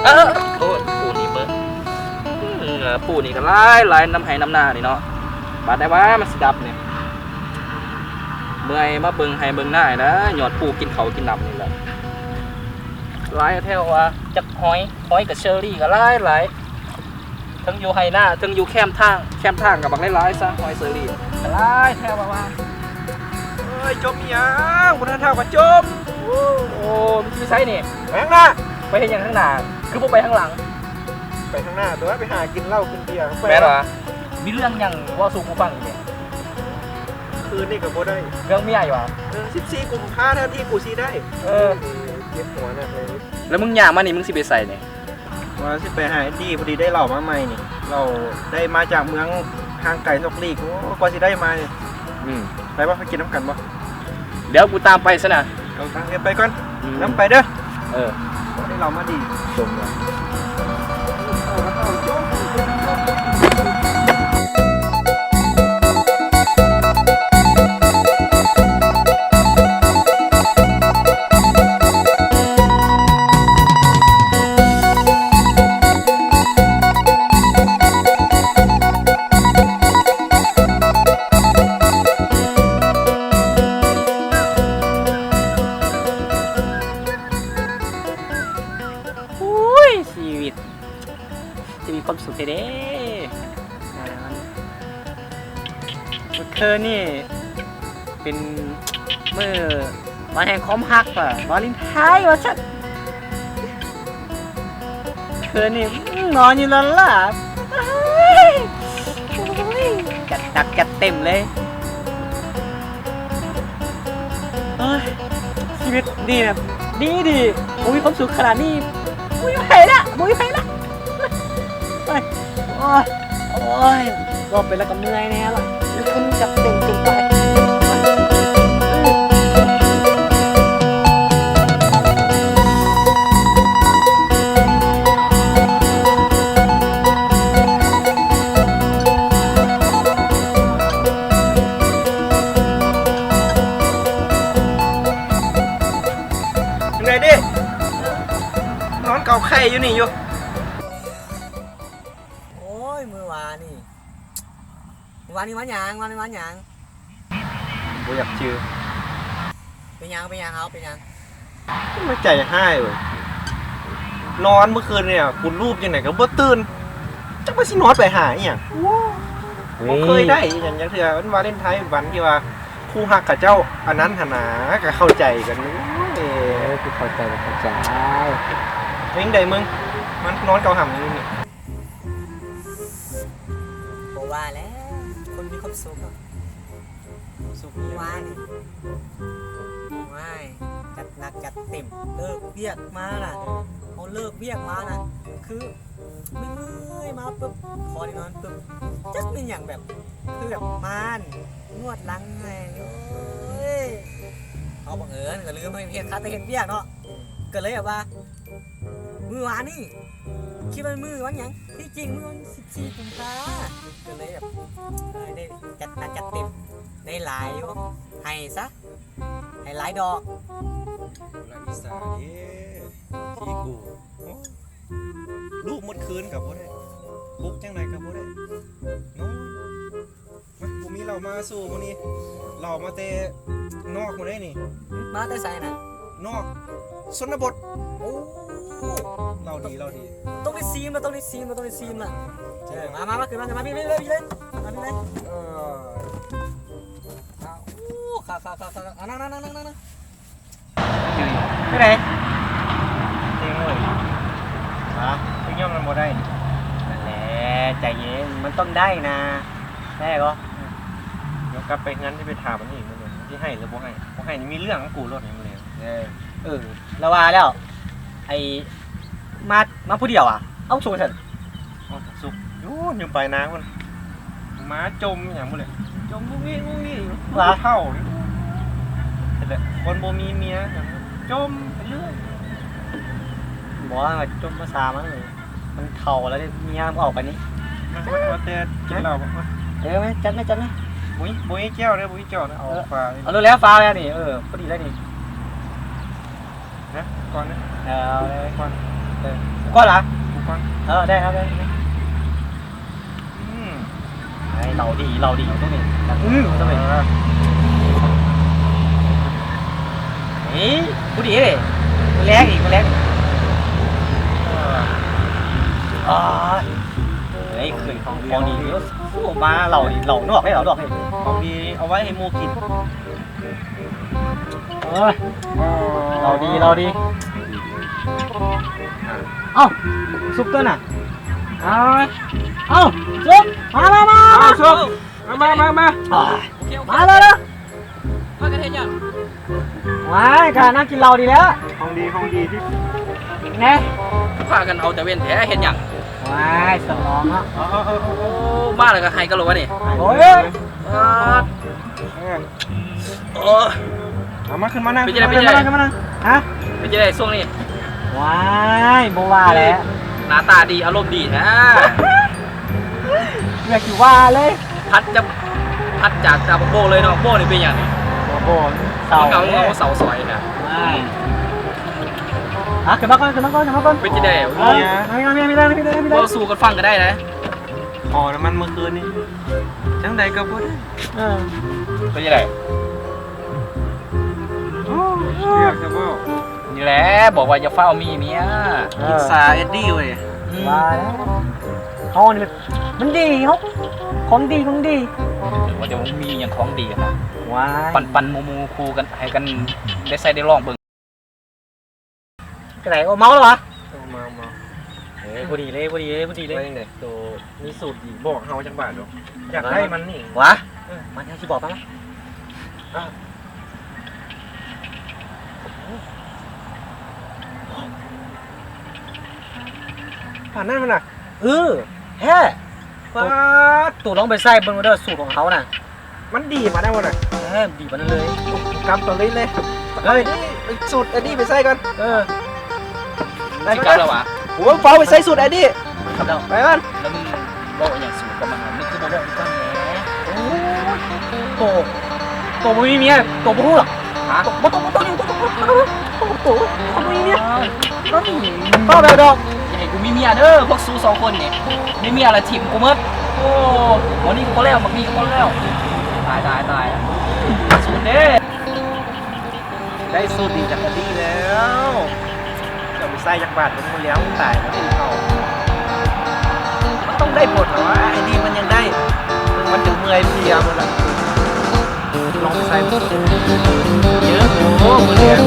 ເອີ ໂອ້ຍ ປູນີ້ເບິ່ງ ອືມ ປູນີ້ກໍຫຼາຍໆ ນຳໄຮ່ນຳນານີ້ເນາະ ບາດໃດວ່າມັນຊິດັບນີ້ ເມື່ອຍມາເບິ່ງໄຮ່ເບິ່ງນານີ້ນະ ຍ້ອນປູກິນເຂົ້າກິນນ້ຳນີ້ແຫຼະ ຫຼາຍແທ້ວ່າ ຈັກຫອຍ ຫອຍກັບເຊີຣີກໍຫຼາຍໆ. ເທິງຢູ່ໄຮ່ນາ ເທິງຢູ່ແຄມທາງ ແຄມທາງກໍບັກຫຼາຍໆຊະ ຫອຍເຊີຣີຫຼາຍແທ້ວ່າວ່າ. ເອີຍ ຈົ່ມອີ່ຫຍັງ ບໍ່ທັນເທົ້າກໍຈົ່ມ. ໂອ້ ໂອ້ ມັນຊິໄປໃສນີ້? ໄປທາງໜ້າ. ໄປເຮັດຫຍັງທາງໜ້າ? ຄືບໍ່ໄປທາງຫຼັງ? ໄປທາງໜ້າຕົວະ ໄປຫາກິນເຫຼົ້າກິນເບຍ. ແມ່ນຫວາ? ມີເລື່ອງຫຍັງເວົ້າສູ່ກູຟັງອີກແດ່? ຄືນນີ້ກໍບໍ່ໄດ້. ເລື່ອງເມຍຫວາ? ເອີ ສິບສີ່ກຸມພາແທນທີ່ກູຊິໄດ້. ເອີ ເຈັບຫົວໜັກເລີຍ. ແລ້ວມຶງຍ່າງມານີ້ ມຶງຊິໄປໃສນີ້? ວ່າຊິໄປຫາໄອ້ດີ ພໍດີໄດ້ເຫຼົ້າມາໃໝ່ນີ້ ເຫຼົ້າໄດ້ມາຈາກເມືອງຫ່າງໄກຊອກຫຼີກ. ໂອ້ ກວ່າຊິໄດ້ມານີ້. ອືມ ໄປບໍ່ ໄປກິນນຳກັນບໍ່? ດຽວກູຕາມໄປຊັ້ນນະ. ເອົາ ໄປກ່ອນ. ອືມ ນຳໄປເດີ. ເອີ ໄດ້ເຫຼົ້າມາດີ. ຊົມລະ. ໂອ້ຍ ຊີວິດ ຈະມີຄວາມສຸກແທ້ເດ້. ມື້ຄືນນີ້ເປັນມື້ວັນແຫ່ງຄວາມຮັກ ວາເລນໄທນ໌ວ່າຊັ້ນ. ຄືນນີ້ ອືມ ນອນຢູ່ແລ້ວລະ ຈັດໜັກຈັດເຕັມເລີຍ. ໂອ້ຍ ຊີວິດນີ້ນະ ດີໆ ບໍ່ມີຄວາມສຸກຂະໜາດນີ້ ບໍ່ມີໃຜລະ ບໍ່ມີໃຜລະ. ໂອ້ຍ ໂອ້ຍ ເວົ້າໄປແລ້ວກໍເມື່ອຍແນ່ລະ ມີຄົນຈັບເຕັມເກີນໄປ. ຈັ່ງໃດເດ້? ນອນເກົາໄຂ່ຢູ່ນີ້ຢູ່. ໂອ້ຍ ມື້ວານນີ້ ມື້ວານນີ້ວັນຫຍັງ? ວານນີ້ວັນຫຍັງ? ບໍ່ຢາກຈື່. ເປັນຫຍັງ? ເປັນຫຍັງ? ເຮົາເປັນຫຍັງ? ມັນໃຈຮ້າຍເວີຍ. ນອນມື້ຄືນນີ້ ກູລູບຈັ່ງໃດກໍບໍ່ຕື່ນ. ຈັກວ່າຊິນອນໄປຫາອີ່ຫຍັງ. ໂອ້ຍ ບໍ່ເຄີຍໄດ້ອີ່ຫຍັງຈັກເທື່ອ. ວັນວາເລນໄທນ໌ ວັນທີ່ວ່າ ຄູ່ຮັກເຂົາເຈົ້າອັນນັ້ນຫັ້ນນາ ກໍເຂົ້າໃຈກັນ. ໂອ້ຍ ເອີ ຄືເຂົ້າໃຈ ເຂົ້າໃຈ. ເປັນຈັ່ງໃດມຶງ? ມານອນເກົາຫຳຢູ່ນີ້. ບໍ່ວ່າແຫຼະ ຄົນມີຄວາມສຸກເນາະ. ສຸກມີວານນີ້ ໂອ້ຍ ຈັດໜັກຈັດເຕັມ. ເລີກວຽກມານະ ເຮົາເລີກວຽກມານະ ຄື ເມື່ອຍໆມາປຶບ ຂໍໄດ້ນອນປຶບ ຈັກແມ່ນຫຍັງ ແບບ ຄືແບບມານນວດຫຼັງໃຫ້. ໂອ້ຍ ເຮົາບັງເອີນກໍລືມ ເຮັດຄາແຕ່ເຮັດວຽກເນາະ ກໍເລີຍແບບວ່າ ມື້ວານນີ້ ຄິດວ່າມື້ວັນຫຍັງ ທີ່ຈິງມື້ວັນສິບສີ່ກຸມພາ ກໍເລີຍແບບ ເອີ ໄດ້ຈັດໜັກຈັດເຕັມ ໄດ້ຫຼາຍຢູ່ ໃຫ້ຊະ ໃຫ້ຫຼາຍດອກ. ລະອິດສາເດ້ ທີ່ກູ ໂອ້ ລູບໝົດຄືນກໍບໍ່ໄດ້ ປຸກຈັ່ງໃດກໍບໍ່ໄດ້ ນອນ. ມາ ກູມີເຫຼົ້າມາສູ່ມື້ນີ້ ເຫຼົ້າມາແຕ່ນອກໝົດເດ້ນີ້. ມາແຕ່ໃສນະ? ນອກຊົນນະບົດ. ໂອ້ ເຫຼົ້າດີ ເຫຼົ້າດີ. ຕ້ອງໄດ້ຊີມລະ ຕ້ອງໄດ້ຊີມລະ ຕ້ອງໄດ້ຊີມລະ. ເອີ ມາ ມາ ມາ ຂຶ້ນມາ ຂຶ້ນມາ ພີ້ ພີ້ເລີຍ ພີ້ເລີຍ ມາ ພີ້ເລີຍ. ເອີ ໂອ້ ຄັກ ຄັກ ຄັກ ຄັກ. ອ່າ ນັ່ງ ນັ່ງ ນັ່ງ ນັ່ງ. ເປັນໃດ? ເຕັງເອີຍ ຮະ? ເປັນຫຍັງມັນບໍ່ໄດ້? ນັ້ນແຫຼະ ໃຈເຢັນ ມັນຕ້ອງໄດ້ນະ ໄດ້ບໍ່? ດຽວກັບໄປເຮືອນຊິໄປຖາມມັນອີກມື້ໜຶ່ງ ມັນຊິໃຫ້ຫຼືບໍ່ໃຫ້. ບໍ່ໃຫ້ນີ້ມີເລື່ອງກັບກູໂລດນີ້ມື້ນີ້. ເອີ ເອີ ລະວ່າແລ້ວ ໄອ້ ມາ ມາຜູ້ດຽວອະ? ເອົາ ສຸກຊັ້ນ ເອົາ ສຸກຢູ່ ຢູ່ປາຍນາພຸ້ນ ໝາຈົ່ມອີ່ຫຍັງພຸ້ນແຫຼະ ຈົ່ມງຸ້ງງິ້ງງຸ້ງງິ້ງ ຫວາ ຜູ້ເຖົ້ານີ້ ຫັ້ນແຫຼະ ຄົນບໍ່ມີເມຍ ຈົ່ມໄປເລື້ອຍ ບໍ່ວ່າຈົ່ມພາສາມັນ ມັນເຖົ້າແລ້ວເດ້ ເມຍມັນອອກໄປນີ້ ມາ ມາ ມາແຕ່ກິນເຫຼົ້າ ມາ ເອີ ມາ ຈັດມາ ຈັດມາ ບໍ່ມີ ບໍ່ມີແກ້ວເດີ ບໍ່ມີແກ້ວເດີ ເອົາ ເອີ ຝາ ເອົາໂລດແລ້ວ ຝາແລ້ວນີ້ ເອີ ພໍດີແລ້ວນີ້ ນະ ກ່ອນນະ ເອີ ເອົາເລີຍ ກ່ອນ ເອີ ກ່ອນລະ ກູກ່ອນ ເອີ ໄດ້ ເອົາເລີຍ ອືມ ເຫຼົ້າດີ ເຫຼົ້າດີ ເອົາຕົງນີ້ ອືມ ເອົາຕົງນີ້ ເອີ ເອີ ພໍດີເດ້ ມື້ແລງອີກ ມື້ແລງ ເອີ ເອີ ເຮີ້ຍ ຂອງດີ ຂອງດີ ໂອ້ ມາເຫຼົ້ານີ້ ເຫຼົ້ານອກເດ້ ເຫຼົ້ານອກເດ້ ຂອງດີເອົາໄວ້ໃຫ້ໝູ່ກິນ ເອີ ເຫຼົ້າດີ ເຫຼົ້າດີ ເອົ້າ ສຸກຕົວນະ ເອົາ ເອົ້າ ສຸກ ມາ ມາ ມາ ເອົາ ສຸກ ມາ ມາ ມາ ມາ ມາເລີຍ ພາກັນເຮັດຫຍັງ? ວ້າຍ ກະນັ່ງກິນເຫຼົ້ານີ້ແຫຼະ ຂອງດີ ຂອງດີ ແນ່ ພາກັນເອົາແຕ່ເວັ້ນແທ້ ເຮັດຫຍັງ? ວ້າຍ ສະຫຼອງເນາະ ເອົາ ເອົາ ເອົາ ເອົາ ໂອ້ ມາແລ້ວກະໄຫ້ກັນໂລດວະນີ້ ໂອ້ຍ ປາດ ເອີ ໂອ້ຍ ເອົາມາ ຂຶ້ນມານັ່ງ ເປັນຈັ່ງໃດ ຂຶ້ນມານັ່ງ ຂຶ້ນມານັ່ງ ຮະ ເປັນຈັ່ງໃດຊ່ວງນີ້? ວ້າຍ ບໍ່ວ່າແຫຼະ ໜ້າຕາດີ ອາລົມດີແທ້ ຢ່າຊິວ່າເລີຍ ຜັດຈາກ ຜັດຈາກ ຈາກໂບເລີຍເນາະ ໂບນີ້ເປັນຫຍັງນີ້? ໂບ ເສົ້າ ເຂົາເອົາເສົ້າສອຍນະ ວ້າຍ ອ່ະ ຂຶ້ນມາກ່ອນ ຂຶ້ນມາກ່ອນ ຂຶ້ນມາກ່ອນ ເປັນຈັ່ງໃດ? ເອີ ເອົາ ເອົາ ເອົາ ເອົາ ເອົາ ເວົ້າສູ່ກັນຟັງກໍໄດ້ນະ ຂໍນ້ຳມັນມື້ຄືນນີ້ ຈັ່ງໃດກໍບໍ່ໄດ້ ເອີ ເປັນຈັ່ງໃດ? ໂອ້ ຢາກຈະເວົ້າ ນີ້ແຫຼະ ບອກວ່າຢ່າຟ້າວມີເມຍ ເອີ ອິດສາເອັດດີ້ເວີຍ ອືມ ວ່າແລ້ວ ເຮົານີ້ມັນ ມັນດີເຮົາ ຂອງດີ ຂອງດີ ວ່າແຕ່ວ່າມີຫຍັງຂອງດີຫັ້ນນະ ວ້າຍ ປັນໆໝູ່ໆຄູ່ກັນ ໃຫ້ກັນໄດ້ໃຊ້ໄດ້ລອງເບິ່ງ ຈັ່ງໃດ? ໂອ້ ເມົາແລ້ວຫວາ? ເມົາ ເມົາ ເອີ ພໍດີເລີຍ ພໍດີເລີຍ ພໍດີເລີຍ ວ່າຈັ່ງໃດ? ໂຕມີສູດດີ ບອກເຮົາຈັກບາດດອກ ຢາກໄດ້ມັນນີ້ ຫວາ? ເອີ ມາ ເຮົາຊິບອກມັນນະ ປານນັ້ນພຸ້ນນະ ເອີ ແທ້ ປາດ ໂຕລອງໄປໃຊ້ເບິ່ງເດີ ສູດຂອງເຮົານະ ມັນດີປານນັ້ນບໍ່ນະ? ເອີ ດີປານນັ້ນເລີຍ ກຳຕອນນີ້ເລີຍ ເອີ ສູດອັນນີ້ໄປໃຊ້ກ່ອນ ເອີ ໄດ້ ຊິກັບແລ້ວຫວາ? ໂອ້ ຟ້າວໄປໃຊ້ສູດອັນນີ້ ກັບແລ້ວ ໄປກ່ອນ ແລ້ວມຶງເວົ້າອີ່ຫຍັງສູດກັບມັນ ມຶງຄືບໍ່ເວົ້າໃຫ້ຟັງແດ່? ໂອ້ຍ ໂຕ ໂຕບໍ່ມີເມຍ ໂຕບໍ່ຮູ້ດອກ ຮະ? ບໍ່ຕ້ອງ ບໍ່ຕ້ອງ ບໍ່ຕ້ອງ ບໍ່ຕ້ອງ ໂຕ ໂຕບໍ່ມີເມຍ ເອົ້າ ເວົ້າແລ້ວດອກ ຢ່າໃຫ້ກູມີເມຍເດີ ພວກຊູສອງຄົນນີ້ ມີເມຍລະຖິ້ມກູໝົດ ໂອ້ ບັກນີ້ກໍບໍ່ແລ້ວ ບັກນີ້ກໍບໍ່ແລ້ວ ຕາຍ ຕາຍ ຕາຍ ສູດເດ້ ໄດ້ສູດດີຈາກອາດີແລ້ວ ເຈົ້າໄປໃຊ້ຈັກບາດ ມັນບໍ່ແລ້ວ ມັນຕາຍແລ້ວ ເຂົາ ມັນຕ້ອງໄດ້ຜົນລະວະ ອາດີມັນຍັງໄດ້ ມັນຈົນເມື່ອຍເພຍໝົດລະ ລອງໄປໃຊ້ເບິ່ງ ເຢີ ໂອ້ ບໍ່ແລ້ວ.